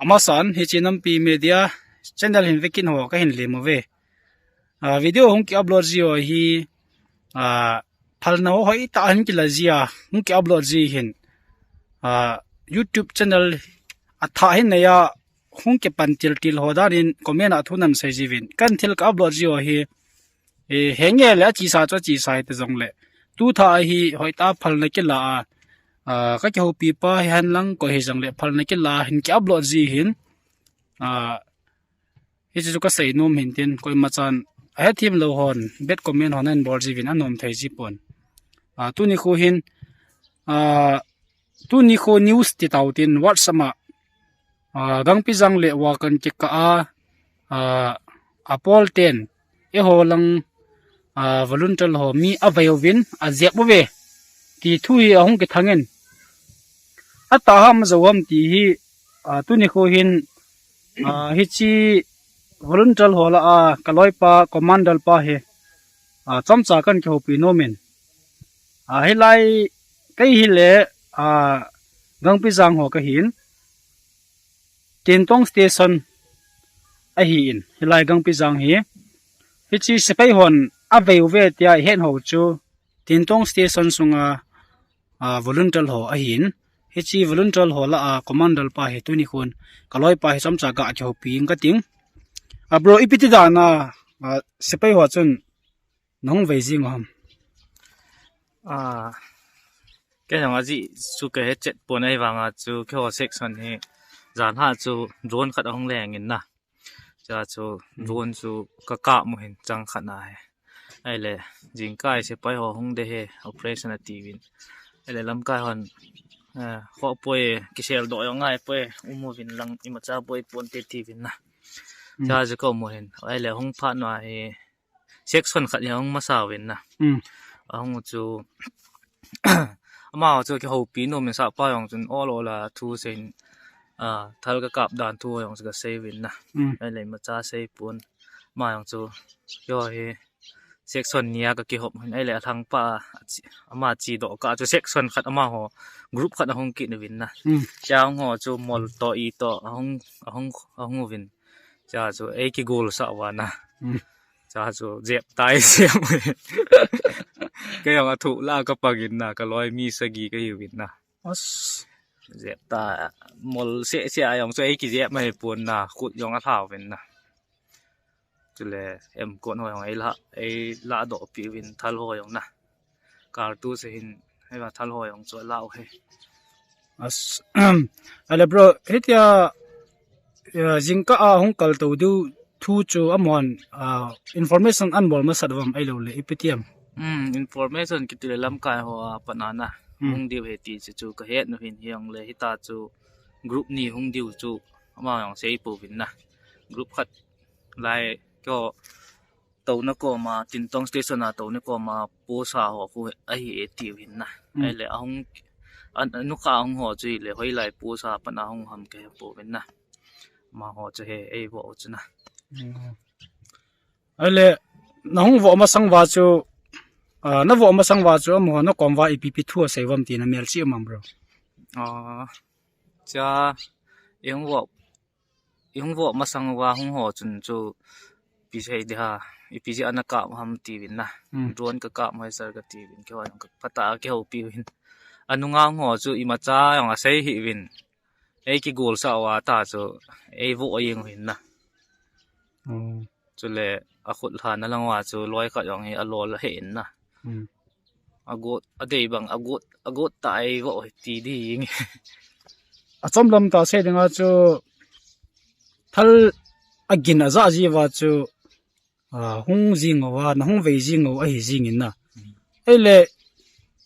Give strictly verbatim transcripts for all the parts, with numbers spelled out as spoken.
Amasan, hiche Nampi Media channel hin vekit ho kahin lem uve. Ah, video hung ki upload ji ho hi, ah, phalna ho hoitah hin kila jia, hung ki upload ji hin. Ah, YouTube channel athah hin neiya hung kipan tiltil ho dan in comment a thu nan sei jiuvin. Kahin thil ka upload ji ho hi, eh, henge le achesa chu achesa hita jongle, tu thah hi hoitah phalna kila a, ah, ka kihoupi pa hihen lang koi hijongle phalna kila a hin ki upload ji hin. Ah, hiche chu kasei nom hin tin, koima chan ahethem lou hon bad comment ho nan bol jiuvin anom thei ji pon. Ah, tuni khu hin, ah, tuni khu news ti tau tin WhatsApp a, ah, Gangpijang le Wakan kikah a, ah, apol ten eiho lang, ah, volunteer ho mi avei uvin ajep uve ti thu hi ahung kithang in, atah ham ajou ham ti hi, ah, tuni khu hin, ah, hiche volunteer ho lah a kaloipa commander pa hi, ah, chomcha kahin kihoupi nom in. Ah, hilai kei hi le, ah, Gangpijang ho kahin, Tintong Station ahin, hilai Gangpijang hi. Hiche sepai hon avei uve tia ihet ho chu Tintong Station sunga, ah, volunteer ho ahin. Hiche volunteer ho lah a commander pa hi tuni khun kaloipa hi chomcha ga kihoupi ing kating. Ah, bro, ipi ti dan a, ah, sepai ho chun nahung vei jing u ham? Ah, kei jong ajeh chu kahe chet pon, ahivanga chu keiho section hi jan a chu drone khat ahung leng in na. Chua chu drone chu kakap u hin chang khat na hi. Ahile jingkah a sepai ho hung de hi operation ati uvin. Ahile lamkai hon, eh, khoh poi, kisel doh jong ngai poi, um uvin lang imacha boi ponte ti uvin na. Chua chu ka um u hin. Ahile hung phat na hi section khat hi ahung masa uvin na. Ahung u chu amaho chu kihoupi nom in sahpa jong chun ol ol a thu seiyin, ah, thal kakap dan thu jong chu kasei uvin na. Ahile imacha sei pon, ama jong chu, keiho hi section ni a kakihop hin, ahile alhangpa a, ama chedoh kah chu section khat amaho group khat ahung kit uvin na. Chua hung ho chu mol toh i toh ahung, ahung, ahung uvin. Chua chu eikigolsah uva na. Chua chu jep tai siam. Kei jong athu lah a kapang in na, kaloi mi sagi kahiuvin na. Jep ta, mol seh seh a jong chu eikijep mai pon na, khut jong alha uvin na. Chule M code ho jong eilah, eilah doh peh uvin thal ho jong na. Kartus ahin, hiva thal ho jong chu alah u hi. Ahile bro, hitia, eh, jingkah a hung kaltou diu thu chu amahon, ah, information ahin bol masat uvam ahilouleh ipi ti ham? Information kiti le lamkai ho a pat a na hung diu ahi ti chu chu kahet u hin, hijongle hitia chu group ni hung diu chu ama jong sei pouvin na. Group khat lai keiho touna koma, Tintong station a touna koma post a ho khu ahi e tiu hin na. Ahile ahung, an, anukha ahung ho chu hile hoilai post a pat a hung ham kahe pouvin na. Amaho chu hi eivoh u chu na. Ahile nahung voh masang uva chu, ah, navoh masang uva chu amaho nakom uva ipi ipi thu asei uvam ti namelchih um am bro? Ah, chua, ihung voh, ihung voh masang uva hung ho chun chu ipi sei ding ham, ipi jeh a nakap ham tiuvin na. Drone kakap u ahi sir katiuvin, keiho jong phatah a kihoupi uvin. Anunga hung ho chu imacha jong asei hih uvin. Eikigolsah uva ta chu eivoh jeng u hin na. Chule akhut lhana lang uva chu loi khat jong hi alol ahe in na. Agot, adei bang, agot, agot tah eivoh hi ti ding. Achom lam tah sei dinga chu thal agin ajah ji uva chu, ah, hung jing uva, nahung vei jing u ahi jing in na. Ahile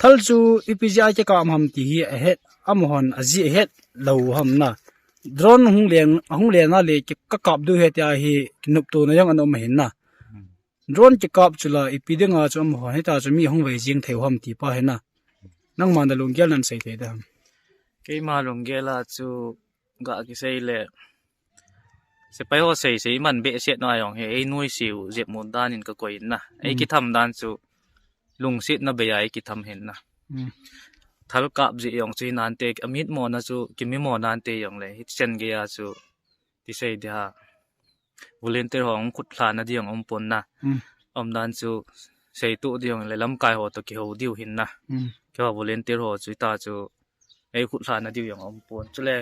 thal chu ipi jeh a kikap ham ti hi ahet, amahon ajeh ahet lou ham na. Drone hung len, hung len a le ki, kakap diu ahi tia hi kinoptona jong ana um ahin na. Drone kikap chu la ipi dinga chu amahon hitia chu mi ahung vei jing thei u ham ti pa hi na. Nangma nalunggel nan sei thei ding ham? Keima lunggel a chu ga kisei le, sepai ho sei sei man behseh na jong hi einuisat u jep mu dan in kakoi in na. Eikitham dan chu lungsetna bei a eikitham hin na. thal kap ji jong chu hinante, amit mona chu kimi mo nante jongle, hichen geiya chu ti sei dia volunteer ho hung khut lhana ding jong um pon na. Um dan chu sei tu ding jongle lamkai ho to kiho diu hin na. Keiho volunteer ho chu ita chu ei khut lhana diu jong um pon. Chule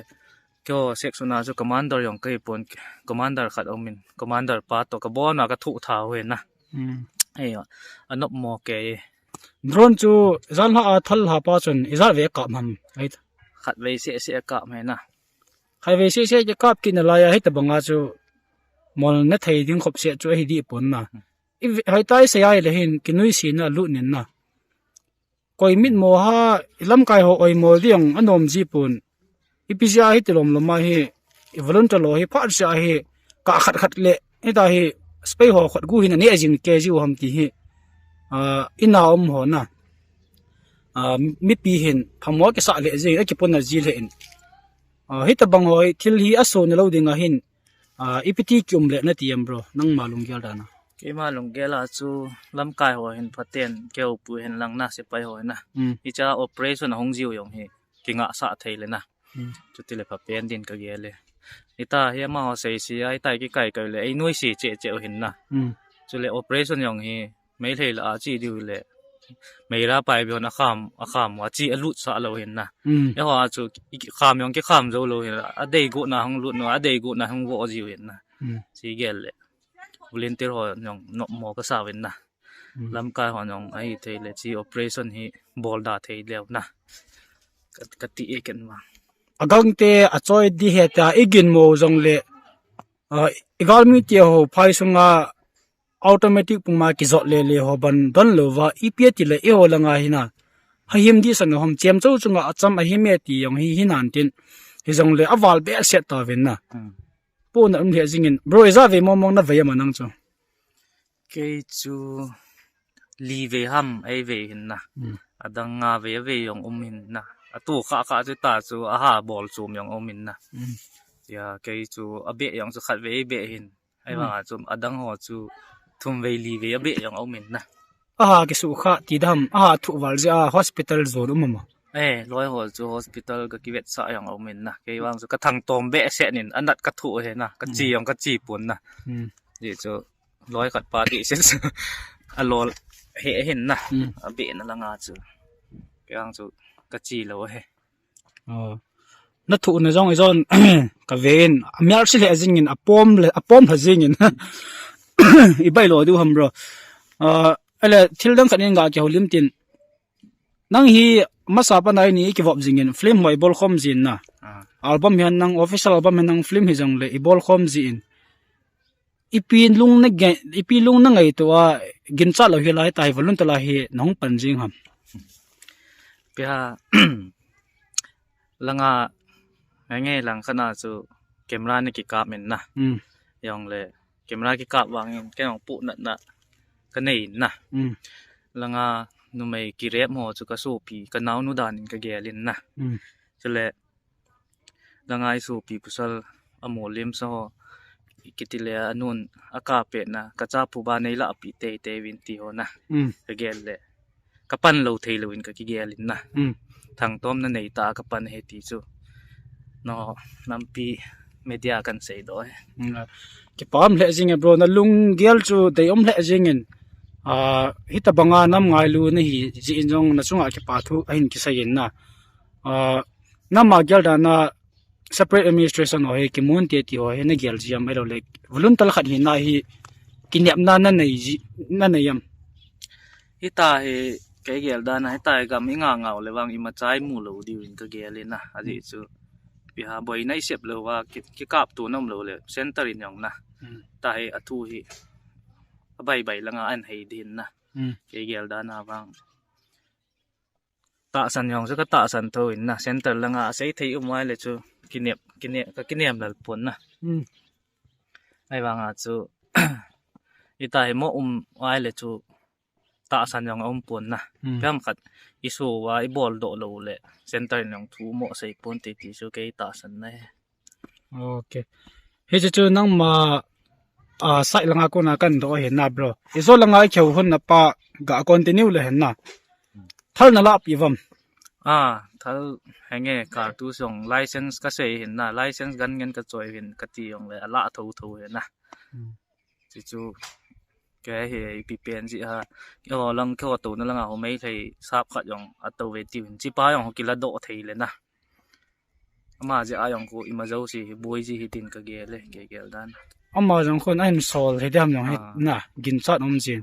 keiho section a chu commander jong kahi pon, commander khat um in, commander pa to kabon a ka thu tha ho hin na. Ei, anop mo ke. Drone chu ijat lha a thal lha pa chun ijat ve kap ham? Ei, khat ve se se kap mai na. Khat ve se se ke kap kit na lai a hitabanga chu mol na thei ding khop se chu ahi di pon na. Hai tai se ai le hin kinui si na lut nin na. Koi mit mo ha, i lamkai ho oi mo diang anom ji pon. Ipi jia hiti lom lom a hi, i volunteer ho hi phat jia hi, ka khat khat le, hita hi, spei ho khat gu hin ani ajing ke ji u ham ti hi. Ah, ina um ho na. Ah, mipi hin, phamo kisa le ji, akipon na ji le in. Ah, hitabang ho hi, thil hi aso na lo ding a hin. Ah, ipi ti ki um le na ti em bro, nangma lunggel dan a. Keima lunggel a chu lamkai ho hin phaten, keu pu hin lang na sepai ho hin na. Hicha operation ahung jiu jong hi, kinga sa thei le na. Chuti le phapen din ka gel e. Ita hi amaho sei si a, ita kikai kai le, ei nuisi che che u hin na. Chule operation jong hi, Meitei la a chi diu le. Meira pai bion akham, akham a chi alut sa lo hin na. Eiho a chu kham jong kikham jo lo hin. Adei gu na hung lut no, adei gu na hung vo jiu hin na. Chi gel le. Volunteer ho jong nop mo kasa vin na. Lamkai ho jong ahi thei le chi operation hi bol da thei leu na. Ka, kati e ken ma. Agangte achoi di heta igin mo jong le. Ah, igalmi ti ho phai sunga automatic puma kijot le le ho ban don lo va ipi ti le eiho langa hina. Hahim di san hom chem chou chunga acham ahim e ti jong hi hinan tin. Hijong le aval be set ta vin na. Pu na um le jingin. Bro, ija ve mong mong na ve ama nang chu. Kei chu li ve ham ei ve hin na. Adang nga ve ve jong um hin na. Atu kha kha chu ta chu aha bol chum jong um hin na. Ya, kei chu abe jong chu khat ve ei be hin. Ai vang a chu adang ho chu thum ve li ve abe jong um hin na. Aha kisu kha ti dam, aha thu val jia hospital jon um ama. Eh, loi ho chu hospital ka kivet sa jong um hin na. Kei vang chu ka thang tom be se nin anat ka thu he na. Ka chi jong ka chi pon na. Ji chu loi khat pa ti se. Alol he hin na. Abe na langa chu. Kei vang chu ka chi lo he. Na thu na jong ijon ka ve in, amiar si le jingin, apom le, apom le jingin. I bai lo diu ham bro. Ah, ele thil dang khat in ga ki holim tin. Nang hi masa pa nai ni ki vop jingin, film ho i bol khom jin na. Album hian nang, official album hian nang, film hi jong le i bol khom jin. Ipi lung na ngai, ipi lung na ngai to a, ginchat lo hi lai ta hi volunteer la hi na hung pan jing ham? Pia langa ngai ngai lang khana chu camera na kikap in na. Jong le camera kikap vangin kei jong pu na na ka nei in na. Langa numei kirep mo chu ka sopi, ka naunu dan in ka gel in na. Chule langa i sopi pasal a molim sa ho, kiti le anun a ka pe na, ka cha phu ba nei la pi tei tei vin ti ho na. Ka gel le. Ka pan lo thei lo in ka kigel in na. Thang tom na nei ta ka pan he ti chu. No, nampi media kan sei do he. Kipam le jing e bro, na lunggel chu dei om le jing in. Ah, hita banga nam ngailu na hi ji in jong na chunga kipa thu ahin kisai in na. Ah, nama gel dan a separate administration ho hi kimun te ti ho hi na gel ji am, ahilou le volunteer khat hi na hi kinepna na nei ji, na nei am? Hita hi kei gel dan a hita hi gam i nga ngau le vang i machai mu lo diu in ka gel in na. Aji chu pi ha boi nai sep lo va ki, kikap tu nom lo le center in jong na. Ta hi a thu hi a bai bai langa an hei din na. Kei gel dan a vang tahsan jong chu ka tahsan tho in na, center langa a sei thei um ai le chu kinem, kinem, ka kinem lal pon na. Ai vanga chu hita hi mo um ai le chu tahsan jong a um pon na. Piam khat i su va i bol do lo le center in jong thu mo sei pon ti ti chu kei tahsan na he. Ok. Hichu chu nangma, ah, side langa kona kan do hen na bro. I zo langa i kheu hun na pa ga continue le hen na. Thal na la pi vam. Ah, thal henge, kartu jong license kasei hin na, license gan ngen kachoi hin kati jongle, ala thotho hin na. Hmm. Chuchu, kei hi ipi pen ji ha, keiho lang, keiho touna langa ho Meitei sap khat jong atou ve tiu hin, chupa jong ho kiladoh thei le na. Ama jeh a jong khu ima jouse hi boi ji hi tin kagel e, kei gel dan. Ama jong khun ahin sol hi diham jong hi na, ginchat um jin.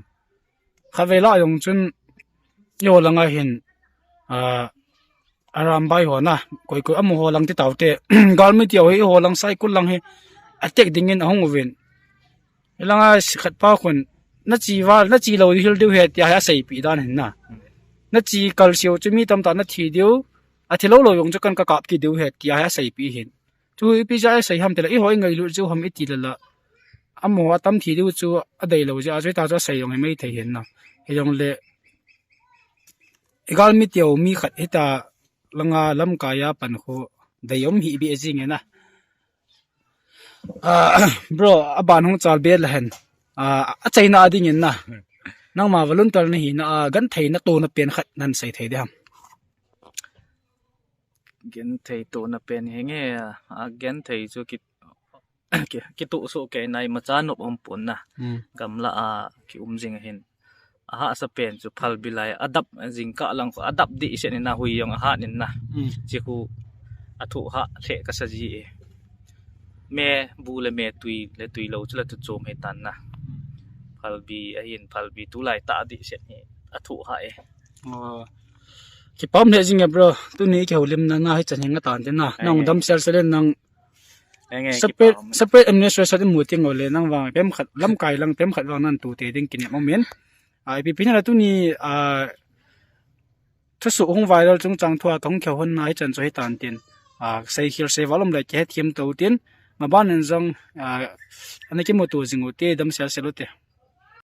Khatvei lah jong chun, eiho langa hin, ah, Arambai ho na, koi koi amaho lang ti taute, galmi ti ho hi eiho lang Saikul lang hi, attack dingin ahung uvin. Hilanga sikhat pa khun, nache val, nache lou hil diu ahi tia hi aseipeh dan hin na. Nache kalseu chu mi tamtah nathi diu, athi lou lou jong chu kan kakap kit diu ahi tia hi aseipeh hin. Chu ipi jeh a asei ham tile, eiho ingailut jeh u ham iti le la. Amaho atam thi diu chu adeilou jeh a chu hita chu asei jong hi Meitei hin na. Hijongle, igalmi teu mi khat hita langa lamkai a pan khu deium hih beh jing e na. Ah, bro, aban hung chal be le hen. Ah, achaina dingin na, nangma volunteer nahi na a, genthei natohna pen khat nahin sei thei diham? Genthei tohna pen henge, agenthei chu ki, ki, kitoh soh kei nai, imacha nop umpon na. Hmm. Gamla a kium jing ahin. Ahahsa pen chu phalbi lai, adap jingkah lang khu, adap dehset in na, hui jong ahat in na. Hmm. Chu khu athoh hah lheh kasa ji e. Me bu le me, tui le tui lou chu la thuchom hitan na. Hmm. Phalbi ahin, phalbi tulai tah dehset hi athoh hah e. Oh. Kipah lheh jing e bro, tuni kihoulimna na hichan hi nga tan tin na. Nang dam sel sel in nang separate administration imu teng ule nang vang pem khat, lamkai lang pem khat vang nan tute ding kinem umin. Ah, ipi pi na tuni, ah, thusoh hung viral chungchang thua kahung kihou hon na hichan chu hitan tin. Ah, seikhel seival um le kihethem tou tin. Maban in jong, ah, ana kimuto jing ute, dam sel sel ute.